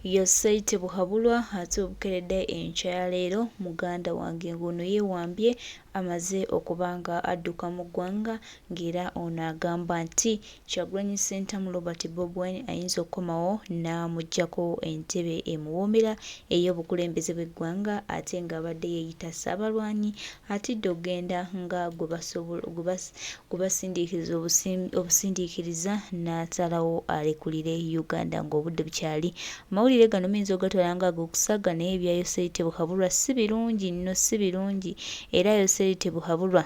Yosei Tibuhaburwa ate obukeredde enkya ya leero muganda wange ng'ono yeewambye amaze okuba nga adduka mu ggwanga ng'era ono agamba nti Kyagulanyi Ssentamu Robert Bobi Wine ayinza okukomawo n'amuggyako entebe emuwoomera ey'obukulembeze bw'eggwanga ate ng'abadde yeeyita Ssaabalwanyi atidde okugenda nga gwe basindiikiriza obusindiikiriza n'asalawo alekulire Uganda ng'obudde bukyali. Amawulire gano muyinza okugatwala nga ag'okusaaga naye ebya Yoseri Tibuhaburwa si birungi nno si birungi era Yoseri Tibuhaburwa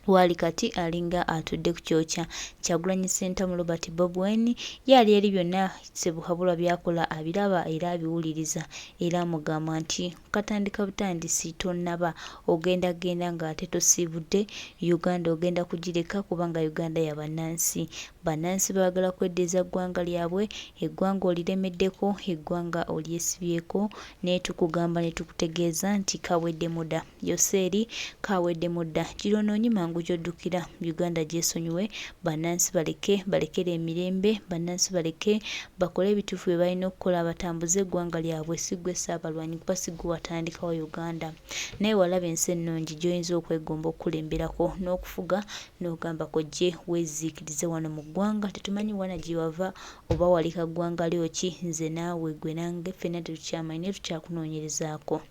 waali kati alinga atudde ku kyokya. Kyagulanyi Ssentamu Robert Bobi Wine ye ali eri byonna Ssebuhaburwa by'akola abiraba era abiwuliriza era amugamba nti katandika butandisi tonnaba ogenda genda ng'ate tosiibudde Uganda ogenda kugireka kubanga Uganda ya bannansi. Bannansi baagala kweddiza ggwanga lyabwe, eggwanga oliremeddeko, eggwanga olyesibyeko naye tukugamba ne tukutegeeza nti kaweddemu dda. Yoseeri kaweddemu dda. Gira onoonye mangu gy'oddukira. Uganda gyesonyiwe, bannansi baleke balekere emirembe, bannansi baleke bakole ebituufu bye balina okukola batambuze eggwanga lyabwe si ggwe Ssaabalwanyi kuba si ggwe watandikawo Uganda. Naye walaba ensi ennungi gy'oyinza okwegomba okukulemberako n'okufuga n'ogamba kojje weeziikirize wano mu ggwanga tetumanyi wa na gye wava oba waleka ggwanga lyo ki nze naawe ggwe nange ffenna tetukyamanyi naye tukyakunoonyerezaako.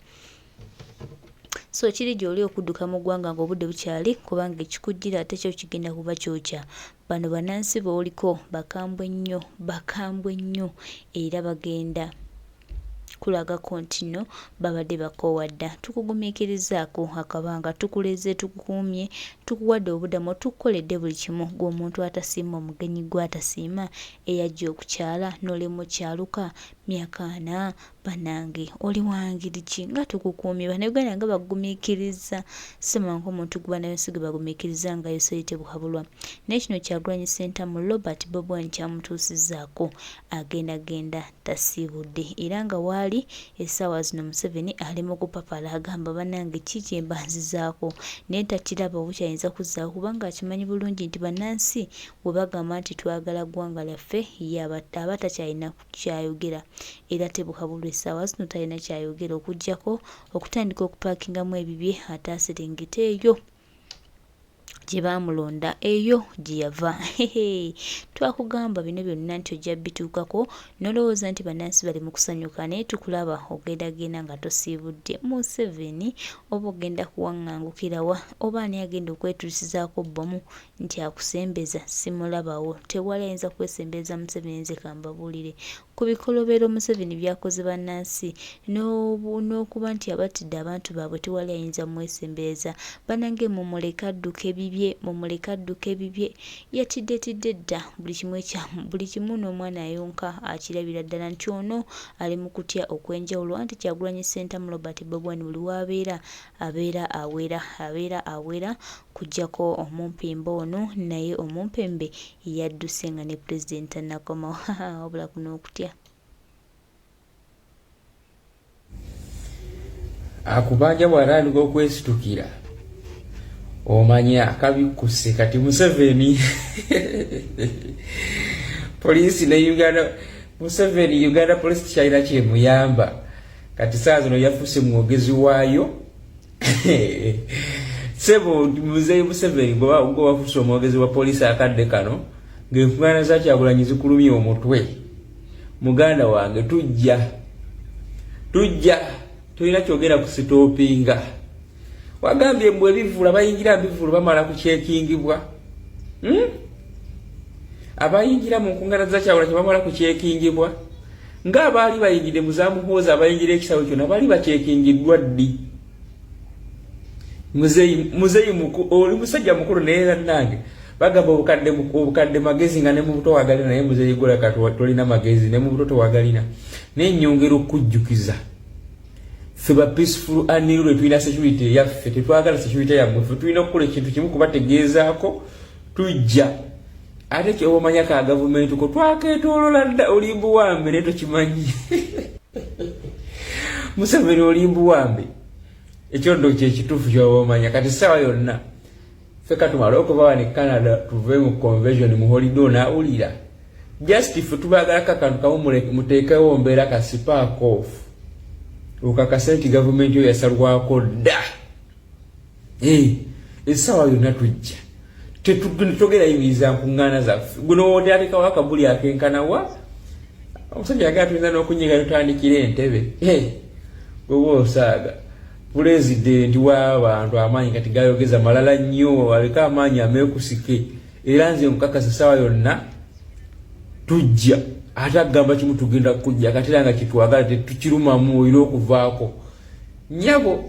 So kiri gy'oli okudduka mu ggwanga ng'obudde bukyali kubanga ekikujjira ate kyo kigenda kuba kyokya. Bano bannansi b'oliko bakambwe nnyo, bakambwe nnyo era bagenda kulagako nti nno babadde bakoowa dda. Tukugumiikirizzaako akabanga, tukuleze, tukukuumye, tukuwadde obubudamo, tukukoledde buli kimu. Ggwe omuntu atasiima omugenyi, ggwe atasiima eyajja okukyala n'olemwa okyaluka myaka ana Banange oli wangeri ki nga tukukuumye banauganda nga bagumikirizza simangu omuntu gubanayo si gwebagumikirizza nga Yoseri Tebuhaburwa naye kino Kyagulanyi Ssentamu Robert Bobi Wine kyamutuusizzaako agenda genda tasiibudde era nga waali essaawa zino Museveni ali mu kupapala agamba banange ki kyemba nzizaako naye takiraba obukyayinza kuzzaako kubanga akimanyi bulungi nti bannansi bwebagamba nti twagala ggwanga lyaffe ye aba takyalina kyayogera era Tebuhaburwa essaawa zino talina kyayogera okuggyako okutandika okupakingamu ebibye ate aserengete eyo gye baamulonda eyo gye yava. Twakugamba bino byonna nti ojja bituukako n'olowooza nti bannansi bali mu kusanyuka naye tukulaba ogendagenda nga tosiibudde. Museveni oba ogenda kuwaŋŋangukira wa oba ani agenda okwetuusizaako bbomu nti akusembeza simulabawo tewali ayinza kwesembeza Museveni nze kambabuulire ku bikolobero Museveni byakoze bannansi n'okuba nti abattidde abantu baabwe tewali ayinza mwesembereza banange mumuleke adduke bibye mumuleke adduke bibye yatiddetidde dda buli kimu ekya buli kimu n'omwana ayonka akirabira ddala nti ono ali mu kutya okw'enjawulo anti Kyagulanyi Ssentamu Robert Bobi Wine buli w'abeera abeera awera abeera awera kujjako omumpembe ono naye omumpembe yadduse nga ne pulezidenti tannakomawo wabula kuno okutya. Akubanja bw'atandika okwesitukira omanya kabikkuse kati Museveni poliisi ne Uganda Museveni Uganda poliisi tekyalina kyemuyamba kati saa zino yafuuse mwogezi waayo sebo muzeeyi Museveni gwe wafuuse omwogezi wa poliisi akadde kano ng'enkuŋŋaana za Kyagulanyi zikulumye omutwe muganda wange tujja tujja tolina kyogera ku sitoopinga wagambye mbu ebivvulu abayingira mu bivvulu bamala kukyekingibwa hmm? Abayingira mu nkuŋŋaana za Kyagulanyi bamala kukyekingibwa ng'abaali bayingidde mu za Muhoozi abayingira ekisawe kyonna baali bakyekingiddwa ddi? Muzeeyi muzeeyi oli musajja mukulu naye bannange bagamba obukadde obukadde magezi nga ne mu buto wagalina naye muzeeyi golaka tolina magezi ne mu buto tewagalina naye nyongera okukujjukiza ffe ba peaceful anilwe tulina security eyaffe tetwagala security yammwe ffe tulina okukola ekintu kimu kubategeezaako tujja ate kyoba omanya ka gavumenti ko twaketolola dda oli mbuwambe naye tokimanyi Museveni oli mbuwambe ekyo ndo kyekituufu kyoba omanya kati ssaawa yonna ffe katumale okuva wano e Canada tuve mu convention mu holiday onaawulira. Just ffe tubaagalako akantu kamu, muteekewo mbeera ka spark off, okakase nti gavumenti yo yasalwako dda. Essaawa yonna tujja, tetugenda yimiriza nkuŋŋaana zaffe. Guno wotyatekawo akabuli akenkanawa, omusajja yagala tuyinza n'okunyiga tutandikira entebe. Bweba osaaga, pulezidenti w'abantu amaanyi kati gayogeza malala nnyo, aleke amaanyi ameekusike. Era nze nkukakasa, essaawa yonna tujja, ate agamba kimu, tugenda kujja. Kati era nga kitwagala tetukirumamu, olina okuvaako, nyabo.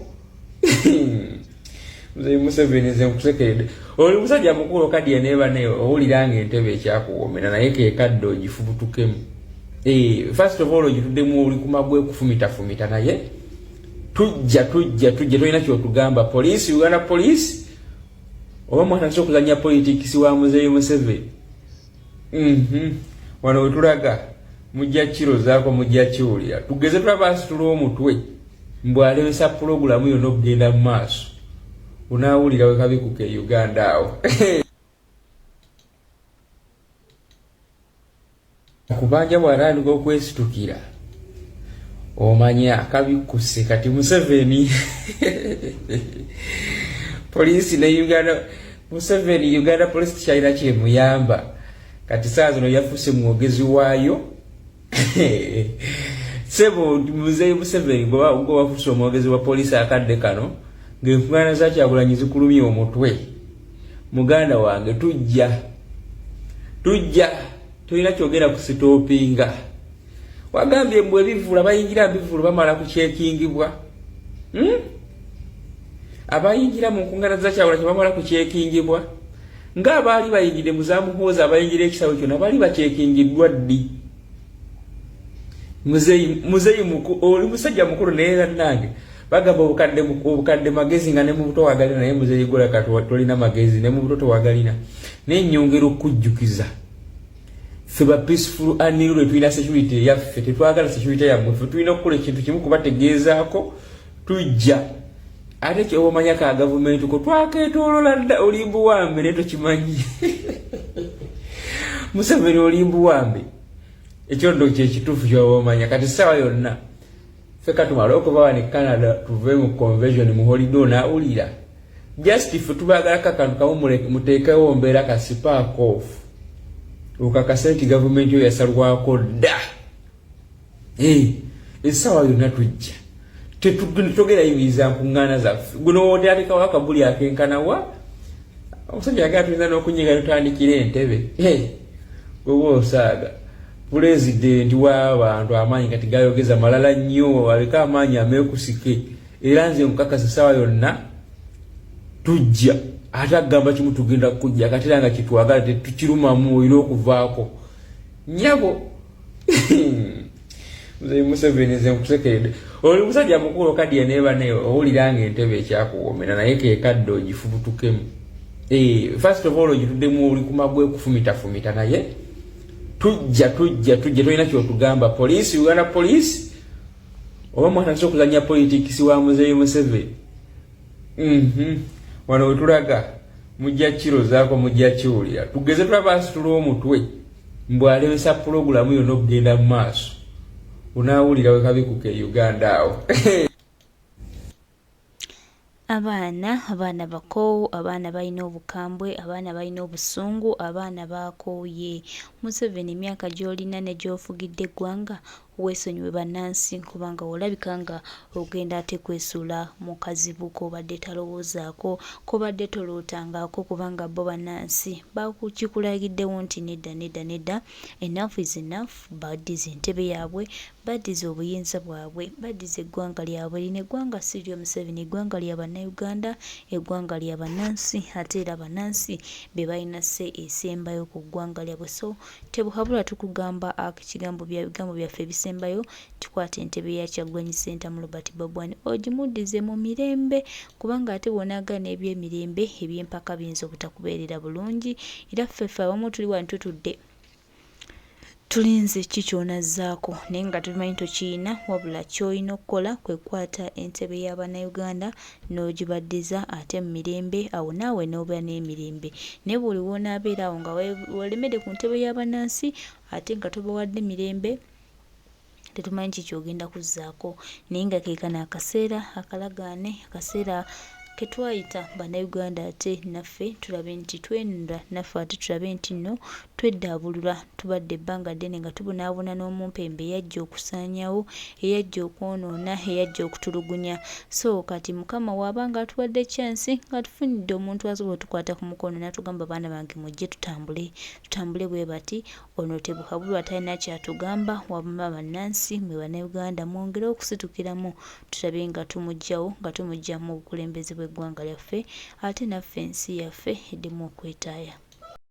Muzeyi Museveni, nze nkusekeredde. Oli musajja mukulu, okaddiye, naye bane owulira nga entebe ekyakuwoomera, naye kekadde ogifubutukemu. First of all, ogituddemu, oli ku magwe kufumitafumita, naye tujja, tujja, tujja. Tolina kyotugamba. Poliisi, Uganda Police, oba mwatandise okuzanya politics wa muzeeyi Museveni? Wano wetulaga mujja kirozaako, mujja kiwulira. Tugeze tulaba asitula omutwe mbw alemesa pulogulamu yonna okugenda mu maaso, onaawulira wekabikuka e Uganda awo. Kubanja bw'atandika okwesitukira, omanya kabikkuse. Kati Museveni, poliisi ne Uganda, Museveni Uganda Police kyalina kyemuyamba. Kati saa zino yafuuse mwogezi waayo. Sebo muzeeyi Museveni, gwe wafuuse omwogezi wa poliisi akadde kano ng'enkuŋŋaana za Kyagulanyi zikulumya omutwe, muganda wange, tujja, tujja, tolina kyogera kusitoopinga. Wagambye mbu ebivvulu, abayingira mu bivvulu bamala kukyekingibwa, Abayingira mu nkuŋŋaana za Kyagulanyi bamala kukyekingibwa, ng'abaali bayingidde mu za Muhoozi, abayingira ekisawe kyonna baali bakyekingiddwa ddi? Muzeeyi, oli musajja mukulu, naye bannange bagamba obukadde magezi nga ne mu buto wagalina, naye muzeeyi golaka tolina magezi, ne mu buto tewagalina. Naye nyongera okujjukiza, ffe ba peaceful unruly tulina security eyaffe, tetwagala security yammwe. Ffe tulina okukola ekintu kimu, kubategeezaako tujja. Ate kyobamanya ka gavumenti ko twaketolola dda. Oli mbuwambe naye tokimanyi. Museveni, oli mbuwambe, ekyo nno kyekituufu kyobamanya. Kati essaawa yonna ffe katumale okuva wano e Canada, tuve mu convention, mu holiday, onaawulira. Just ffe tubaagalako akantu kamu, muteekewo mbeera ka spark off, okakase nti gavumenti yo yasalwako dda. Essaawa yonna tujja, tetugenda yimiriza nkuŋŋaana zaffe. Guno wotyatekawo akabuli akenkanawa, omusajja yagala tuyinza n'okunyiga tutandikira entebe. Bweba osaaga, pulezidenti w'abantu amaanyi kati gayogeza malala nnyo, aleke amaanyi ameekusike. Era nze nkukakasa, essaawa yonna tujja, ate agamba kimu, tugenda kujja. Kati era nga kitwagala tetukirumamu, olina okuvaako, nyabo. Muzeeyi Museveni, nze nkusekeredde. Oli musajja mukulu, okaddiye, naye bane owulira nga entebe ekyakuwoomera, naye kekadde ogifubutukemu. First of all, ogituddemu, oli ku magwe kufumitafumita, naye tujja, tujja, tujja, tolina kyotugamba. Poliisi, Uganda Police, oba mwatandise okuzanya politics wa muzeeyi Museveni? Wano wetulaga mujja kirozaako, mujja kiwulira. Tugeze tulaba asitula omutwe mbw alemesa pulogulamu yonna okugenda mu maaso, onaawulira wekabikuka e Uganda awo. Abaana, abaana bakoowu, abaana balina obukambwe, abaana balina obusungu, abaana baakooye. Museveni, emyaka gy'olina ne gy'ofugidde eggwanga, weesonyiwe bannansi, kubanga olabika nga ogenda ate kwesuula mu kazibu k'obadde talowoozaako, k'obadde tolootangaako, kubanga bo bannansi bakikulagiddewo nti nedda, nedda, nedda, enough is enough. Baddize entebe yaabwe, baddize obuyinza bwabwe, baddize eggwanga lyabwe. Lino eggwanga si lyo Museveni, eggwanga lya Bannayuganda, eggwanga lya bannansi, ate era bannansi be balina say esembayo ku ggwanga lyabwe. So tebuhabula, tukugamba ekigambo bya bigambo byaffe ebisembayo, tukwata entebe ya Kyagulanyi Ssentamu Robert Bobi Wine ogimuddize mu mirembe, kubanga ate bw'onaagaana eby'emirembe, eby'empaka biyinza obutakubeerera bulungi. Era ffe abamu tuli wano tutudde. Tulinze ki ky'onazzaako naye nga tumanyi tokiyina wabula ky'olina okukola kwe kukwata entebe ya Bannayuganda n'ogibaddiza ate mu mirembe awo naawe n'oba n'emirembe. Naye buli w'onaabeera awo nga olemedde ku ntebe ya bannansi ate nga tobawadde mirembe, tetumanyi ki ky'ogenda kuzzaako naye nga ke kano akaseera akalagaane akaseera ke twayita Bannayuganda ate naffe tulabe nti twenunula naffe ate tulabe nti nno tweddaabulula. Tubadde ebbanga ddene nga tubonaabona n'omumpembe eyajja okusaanyawo, eyajja okwonoona, eyajja okutulugunya. So kati Mukama waaba nga atuwadde chance ng'atufunidde omuntu asobola otukwata ku mukono n'atugamba baana bange mujje tutambule, tutambule bwe bati Ono Tebuhaburwa talina kyatugamba wamma bannansi mwe bannayuganda mwongere okusitukiramu tulabe nga tumujjawo nga tumujja mu bukulembeze bw'eggwanga lyaffe ate naffe ensi yaffe eddemu okwetaaya.